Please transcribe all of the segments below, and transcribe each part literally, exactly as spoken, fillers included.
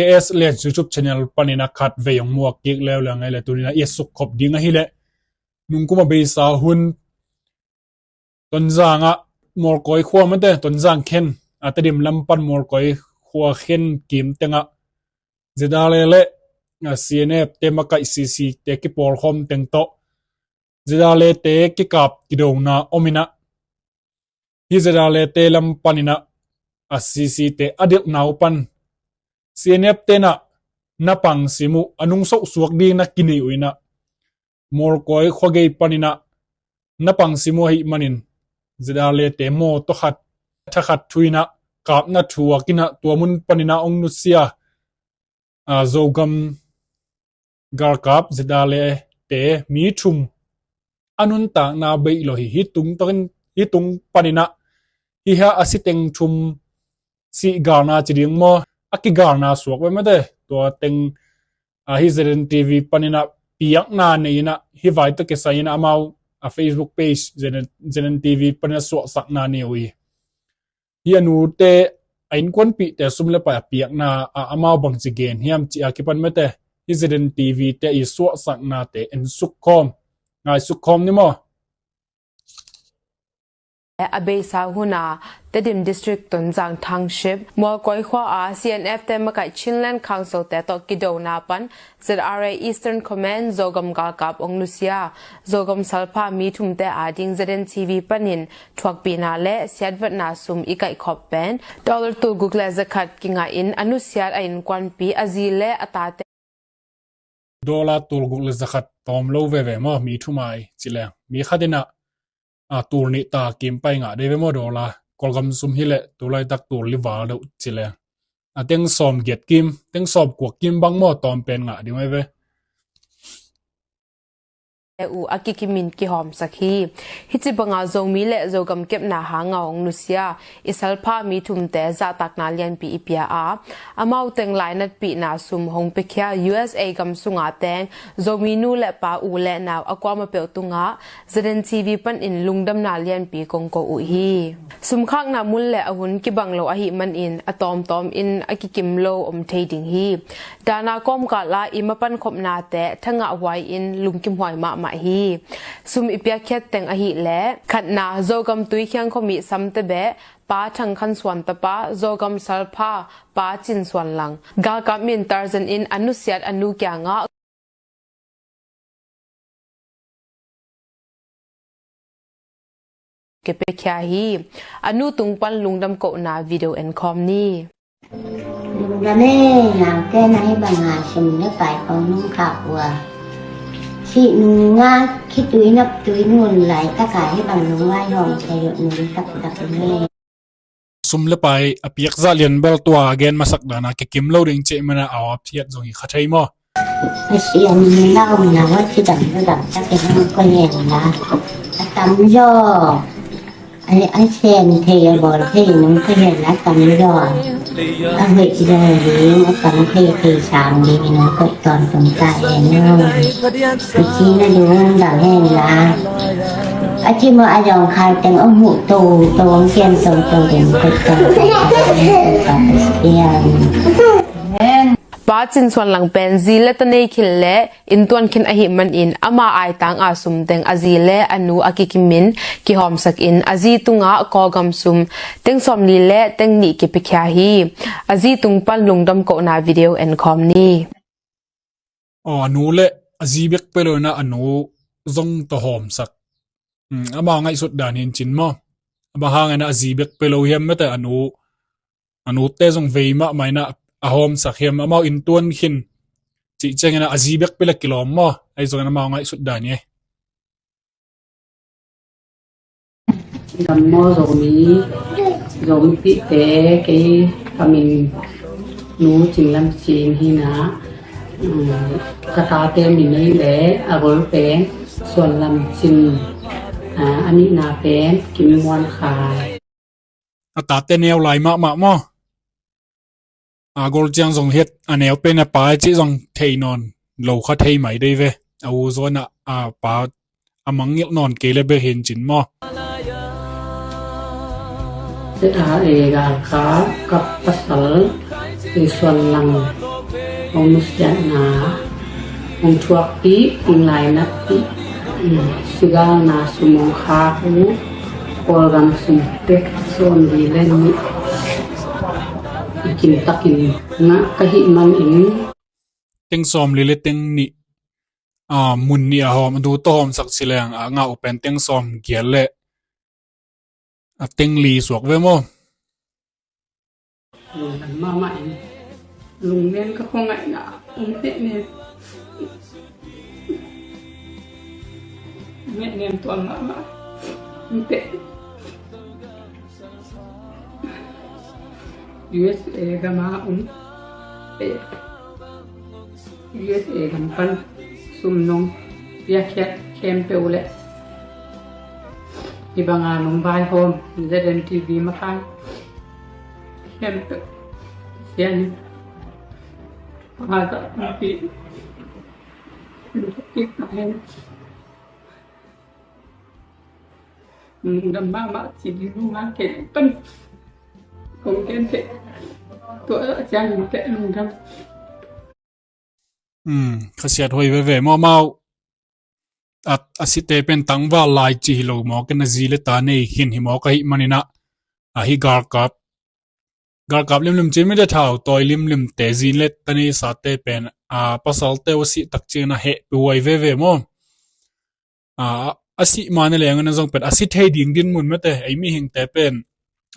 K S Lian YouTube channel panin a khat vei hong muak kik leuleu ngei le, tuni-in a i sukkhop ding ahih leh, nungkum a beisa hun Tonzang ah Mualkoi khua mate, Tonzang khen, a Tedim lam pan Mualkoi khua khen kim tengah Z R A le, a, C N F te makaih C C te kipawlkhawm teng tawh Z R A te kikap kidona om in ah, hih Z R A te lam panin ah, a, C C te a delhna uh pan C N F te'n ah na pang sim uh, a nungsoh suak ding na kinei uh in ah, Mualkoi khuagei panin ah na pang sim uh ahih manin Z R A te mawtaw khat, thakhat thu in ah kapna thuak in ah, tua mun panin ah hong nusia, a, Zogam galkap Z R A te mi thum a nuntakna beih lo hi. Hih tung tawh in, hih tung panin ah hih a si teng thum sih galna ci ding maw, a kigalna suak ve mate. Tua teng, a, hih Z N T V panin ah piakna nei in ah, hih vai tawh kisai in ah amau, a, Facebook page Z N, Z N T V panin ah suahsakna nei uh hi. Hih a nute, a innkuanpihte sum le pai a piakna ah amau bangci gen hiam cih a kipan mate, hih Z N T V te i suahsaknate en sukkhawm, ngai sukkhawm ni maw. A beisa hun a Tedim District Tonzang Township Mualkoi khua a C N F te makaih Chinland Council te tawh kidona pan Z R A Eastern Command Zogam galkap hong nusia Zogam salpha mi thumte ading Z N T V panin thuakpihna le siatvetna sum i kaihkhop pen dollar tulguk le zakhat kingah in a nusiat a innkuanpih, a zi le a tate. Dollar tulguk le zakhat tawm lo veve maw, mi thum ai ci leng. Mi khat in ah, a, tul nih ta kim pai ngah dei ve maw dollar. Kawlgam sum hi leh tulaitak tul li val deuh ci leng. A teng sawm giat kim, teng sawm kuak kim bang maw tawm pen ngah ding ve ve. E u a kikimin kihawmsak hi. Hih ci banga Zomi le Zogam kepna hanga hong nusia i salpha mi thumte zahtakna lianpi i pia a, amau teng lainatpihna sum hong piakhia U S A gam sunga teng Zomi nu le pa, u le nau a kuama peuh tungah Z N T V panin lungdamna lianpi kong ko uh hi. Sumkhakna mun le a hun kibang lo ahih manin a tawmtawm in a kikim lo om thei ding hi. Dana kawmkal ah i mapan khopnate thangah huai in lungkimhuai mahmah hi. Sum i piakkhiat teng ahih leh khatna Zogam Tuikhiang khuami Samtebeh, Pa Thang Khan Suan tapa Zogam salpha Pa Cin Suan Lang, galkap min Tarzan in a nusiat a nu kiangah kipiakhia hi. A nu tung pan lungdam kohna video en khawm ni. Lungdam e, naute na hih banga sum le pai kong nung khak uh a, sih nunga khitui noptui nun laitaka hih bang nung vaihawm thei uh nung taktak e. Sum le pai a piakzah lian bel tua a gen masak dana kikim lo ding cih mana a awp thiat zong hi kha thei maw? Pasian ni lau na wa kidam ludam tak e, nung ko hen la a tam zaw. A, a sen thei a bawl thei nung ko hen la a tam zaw. A hoih zaw ding a tam thei thei sang ding nung koih tawntung ta hen nung. Kici na ding dam hen la. A ci maw a zawngkhal teng a muh to to ang kian to to ding koih tawntung ta hen nung. Pa Cin Suan Lang pen zi le ta nei khil le inntuan khin ahih manin ama aitang a sum teng a zi le a nu a kikimin kihawmsak in a zi tungah Kawlgam sum teng sawmli le teng nih kipiakhia hi. A zi tung pan lungdam kohna video en khawm ni. Aw, a nu le a zi bek peuh lo in a nu zong tawh hawmsak. Hmm, amau ngaihsut dan hi in cin maw? A bang hangin a zi bek peuh lo hiam mate a nu, a nute zong vei mahmah in a hawmsak hiam, amau inntuan khin cih ciangin a zi bek peuh le kilawm maw? Ahi zongin amau ngaihsut dan hi. Gam maw Zomi, Zomipihte, kei ka min Nu Cin Lam Cin hi na, um, ka tate min ei le a gol pen Suan Lam Cin, a, a nihna pen Kim Muan Khai. A tate neu lai mahmah maw? A gol ciang zong hiat a neu pen a pa cih zong thei nawn lo kha thei mai dei ve. A u zaw in a, a pa a mangngilh nawn kei le bek hi in cin maw? Sia e, galkap ka pasal Suan Lang Hong nusiatna hong thuakpih, hong lainatpih, sigalna sum hong khak uh, Kawlgam sum pek sawmli le nih i kim takin ngah ka hih manin, teng sawmli le teng nih, a, mun nih a hawm, a du tawh hawmsak ci leng a ngah uh pen teng sawmgiat le a teng li suak ve maw? Lungdam mahmah in, lunglen ka khuangaihna um hehnem, hehnem tuam mahmah in teh. U S A gam a um, eh, U S A gam pan sum nong piakkhiat khempeuh le hih banga nong vaihawm Z N T V makai khempeuh sian pangazah pumpi lungkik ka hen. Lungdam mahmah ci ding nungah ken pan kong ken teh. Tua a ciangin teh lungdam. Hmm, khasiat huai veve maw amau. A, a site pen tangval lai ci hi lo maw, ken a zi le ta nei khin hi maw ka hih maninah. A hi galkap, galkap limlim ci mite, thau tawi limlimte, zi le ta nei sate pen, a, pasalte uh a sih tak ciangin a hehpih huai veve maw. A, a sih ma na lengin a zong pen a si thei ding dinmun mate, ei mihingte pen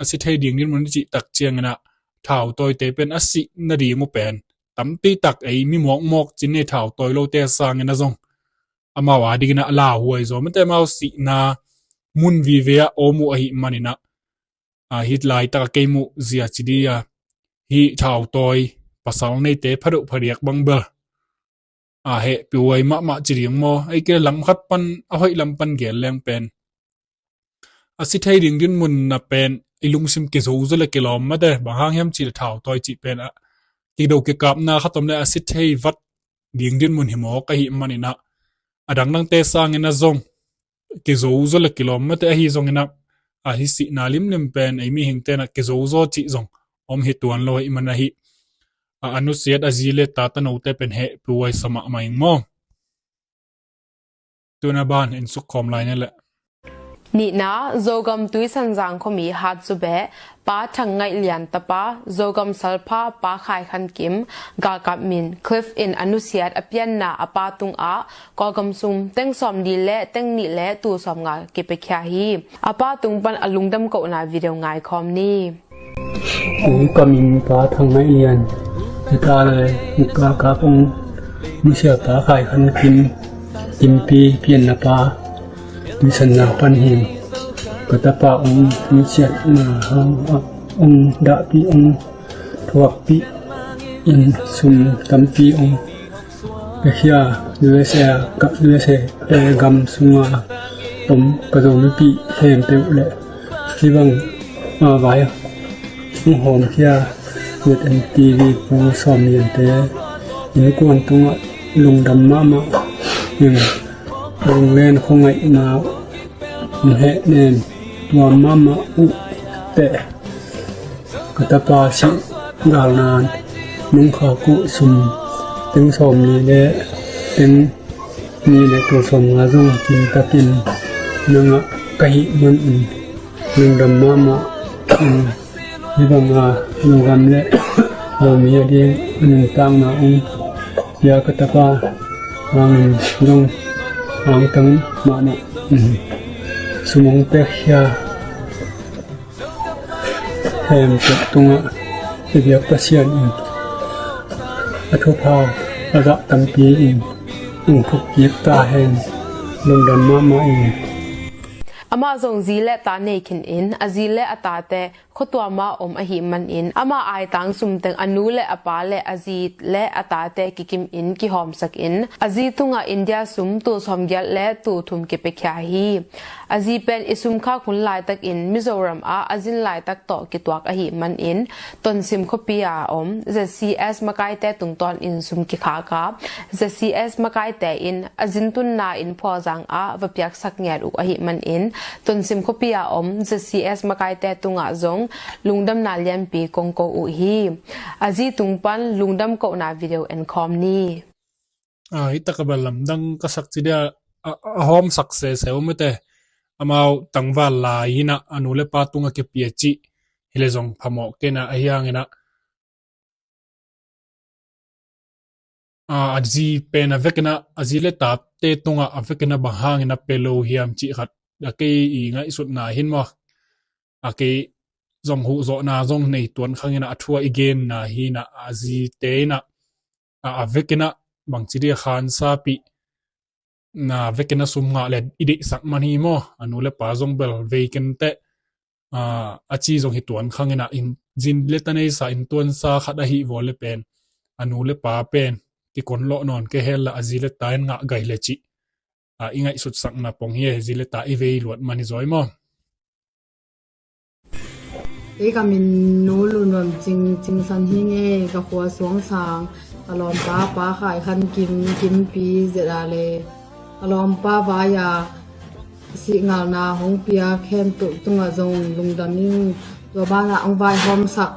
a si thei ding dinmun i cih tak ciangin a thau tawite pen a sih nading uh pen tampi tak ei mi mawkmawk ci ni, thau tawi lote sangin a zong amau a dingin a lauhuai zaw mate, amau sihna mun vive ah om uh ahih maninah. A, hih laitak a kei muh zia ci di a, hih thau tawi pasal neite phadoh phadiak bang bel a hehpih huai mahmah ci ding maw. Ei kei lam khat pan, a hoih lam pan gen leng pen a si thei ding dinmun na pen i lungsim kizo zaw le kilawm mate, bang hang hiam cih le thau tawi cih pen a kido kikapna khat om le a si thei vat ding dinmun hi maw ka hih maninah. A dangdangte sangin a zong kizo zaw le kilawm mate, ahi zongin a, a hi sihna limlim pen ei mihingte na kizo zaw cih zong om hi tuan lo ahih man ahi. A, a nusiat a zi le ta tanote pen hehpih huai sa mahmah ing maw. Tuna ban in sukkhawm lai ni le. Nihna, Zogam Tuisanzang khuami Hatzubeh, Pa Thang Ngaih Lian tapa, Zogam Salpha Pa Khai Khan Kim, galkap min Cliff in a nusiat a pianna a pa tungah Kawlgam sum teng sawmli le teng nih le tul sawmnga kipiakhia hi. A pa tung pan a lungdam kohna video ngaikhawm ni. Ui, ka min Pa Thang Ngaih Lian, ka ta le ka ka pung nusia Pa Khai Khan Kim, Kimpi pianna pa, Tuisanzang pan hi. Ka tapa ung nusiatna hang ung dahpih ung thuakpih in sum tampi ung piakhia U S A, ka U S A gam sunga om ka Zomipih khempeuh le hih bang a vai hong hawmkhia Z N T V Pu Sawm Liante innkuan tungah lungdam mahmah in, lunglen khuangaihna hehnem tuam mahmah uh teh. Ka tapa sih galnan nong khak uh sum teng sawmli le teng nih le tul sawmnga zong kimtakin na ngah ka hih manin lungdam mahmah in, hih banga Zogam le Zomi a ding a nuntakna ung cia ka tapa hangin zong hangtang mahmah in sum ung piakhia khempeuh tungah i biak Pasian in a thupha a zah tampi in ung thukkik ta hen. Lungdam mahmah in. Amah zong zi le ta nei khin in, a zi le a tate khuatuam ah om ahih manin amah aitang sum teng a nu le a pa le a zi le a tate kikim in kihawmsak in, a zi tungah India sum tul sawmgiat le tul thum kipiakhia hi. A zi pen i sum khak hun laitakin Mizoram ah a zin laitak tawh kituak ahih manin Tonsim khuapi a om Z C S makaite tungtawnin sum kikhak a, Z C S makaite in a zin tunna in Phualzang ah va piaksak ngiat uh ahih manin Tonsim khuapi a om Z C S makaite tungah zong lungdamna lianpi kong ko uh hi. A zi tung pan lungdam kohna video en khawm ni. A, hi taka bel lamdang ka sak ci dia, a, a hawmsak sese uh mete. Amau tangval lai hinah a nu le pa tungah kipia cih hi le zong phamawh kena ahi hanginah, a, a zi pen a vekinah, a zi le tate tungah a vekinah bang hanginah pe lo hiam cih khat a kei i ngaihsutna hin maw. A kei zong huhzawhna zong nei tuan khanginah a thu a i genna hinah a zite inah, a, a vekinah bangci dia khansapih na vekinah sum ngah le i deihsak man hi maw. A nu le pa zong bel vei kenteh, a, a ci zong hi tuan khanginah in, zin le ta neisa in tuansa khat ahi vaw le pen a nu le pa pen kikon lawh nawn kei hel la a zi le ta in ngah gai le cih, a, i ngaihsutsakna pong hi. Zi le ta i vei luat man hi zaw maw. Ei ka min Nu Lu Nuam Cing, Cingsan hi ngei, ka khua Suangsang, ka lawmpa Pa Khai Khan Kim, Kimpi Zet a le ka lawmpa vai a sih ngalna hong pia khempeuh tungah zong lungdam ing. Tua banah hong vaihawmsak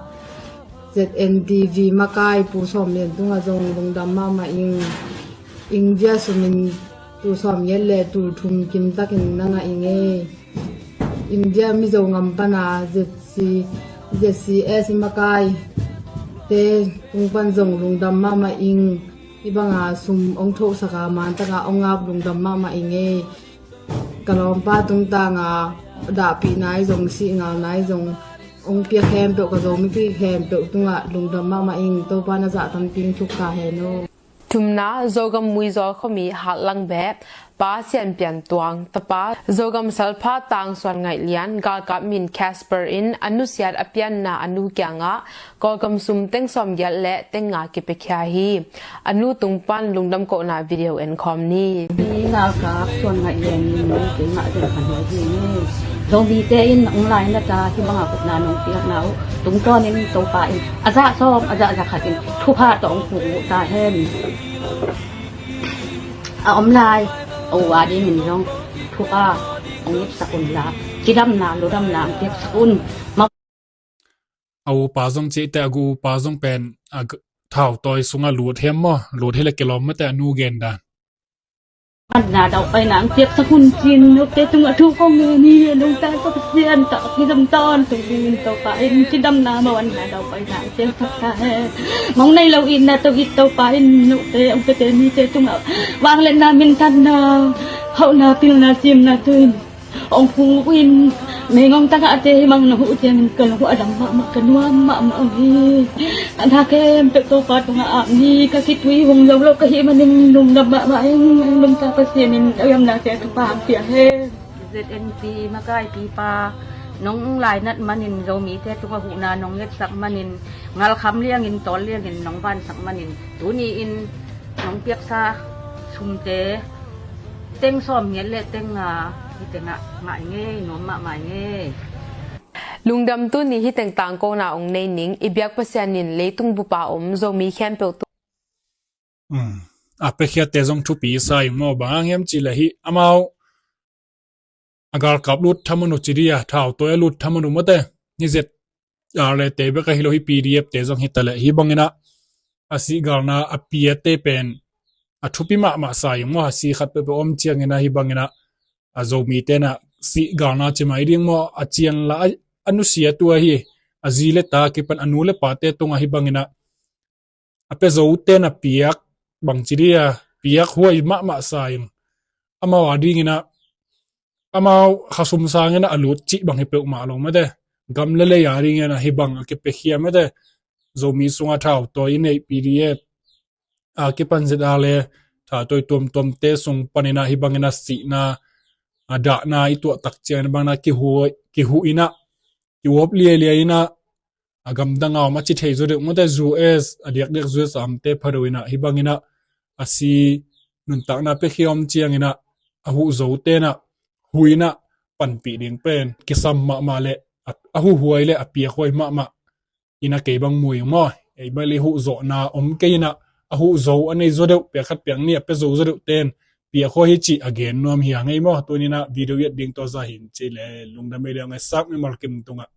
Z N T V makai Pu Sawm Lian tungah zong lungdam mahmah ing. India sumin tul sawm giat le tul thum kimtakin na ngah ing ei. India Mizo ngam pana Z C, Z C S i makai te tung pan zong lungdam mahmah ing. Hi banga sum ong thohsaka mantaka ong ngap lungdam mahmah ing ei. Ka lawmpa tungtanga dahpih nai zong, sih ngal nai zong ong pia khempeuh, ka Zomi pi khempeuh tungah lungdam mahmah ing. Topa na zah tampi ing, thuk ta hen aw. Thumna, Zogam Muizawl khuami Hatlang beh, Pa Sian Pian Tuang, tapa Zogam Salpha Tang Suan Ngaih Lian, galkap min Casper in a nusiat a pianna a nu kiangah Kawlgam sum teng sawm giat le teng nga kipiakhia hi. A nu tung pan lungdam kohna video en khawm ni. Ni galkap Suan Ngaih Lian in kei mah zeng khan huai hi ni. Zomite in ong lainat a hi banga kutna nong piakna uh tungtawnin Topa in a zah sawm, a zah za khatin thupha tawh ong puk uh ta hen. A om lai a u a dingin zong thupha ong ngipsak un la, cidamna, ludamna ong piaksak un. A upa zong cihte a gu upa zong pen a g-, thautawi sungah lut hiam maw? Lut hi le kilawm mate a nu gen dan. Manna dauhpaina ang piaksak hun cin, nute tungah thu kong ngen hi, a nungta Pasian tawh kizom tawntung dingin Topa in cidamna, mawanna dauhpaina ang piaksak ta hen. Mong nei lo itna tawh it Topa in nute ang pete mite tungah vangliatna, minthanna, hauhna, pilna, cimna tuin ong hu in, mengong tagahte hi mang na huh ciangin ka lunghuh a dam mahmah, ka nuam mahmah hi. A na khempeuh Topa tungah ap ni, ka khitui hong lo lo ka hih manin lungdam mahmah ing. Lungta Pasian in a yamnate a thupha ang pia hen. Z N P makaipipa nong lainat manin Zomite tungah huhna nong ngetsak manin ngalkham liangin tawl liangin nong vansak manin tuni in nong piaksa sumte teng sawm ngiat le teng nga hi tengah ngah i ngei, nuam mahmah i ngei. Lungdam tuni hi teng tangkona ong nei ning, i biak Pasian in leitung bupa om Zomi khempeuh tu. Hmm. A piakhiate zong thupi sa ing maw, bang hang hiam cih le hi amau a galkap lut thaman uh ci dia, thautawi a lut thaman uh mate. Hi zet a le te bek ahi lo hi, P D F te zong hi ta le hi banginah a sihgalna a piate pen a thupi mahmah sa ing maw. A si khat peuhpeuh om cianginah hi banginah a Zomi tenah sihgalna ci mai ding maw, a cianla a, a nusia tua hi. A zi le ta kipan a nu le pate tungah hi banginah a pia zote na piak bangci dia, piak huai mahmah sa in amau a dinginah amau khasum sanginah a lut cih bang hi peuhmah lo mate. Gam le lei a dinginah hi bang a kipiakhia mate. Zomi sungah thautawi i neih P D F a kipan zet a le thautawi tuamtuamte sung paninah hi banginah sihna a dahna i tuahtak ciangin banginah kihuh, kihuh inah kiuap liailiai inah a gamdang a om a ci thei zaw deuh mate, U S a diakdiak U S a omte phado inah hi banginah a si nuntakna piakhia om cianginah a huh zo tenah hu inah panpih ding pen kisam mahmah le a, a huhuai le a piakhuai mahmah inah kei bang mu ing maw. Ei bel i huh zawhna om kei inah a huh zo a nei zaw deuh, piak khat piak nih a pia zo zaw deuh ten piak khua hi cih a gen nuam hi a ngei maw. Tuni-in ah video i et ding tua zah hi in ci le, lungdam ei le ong e, sak mimal kim tungah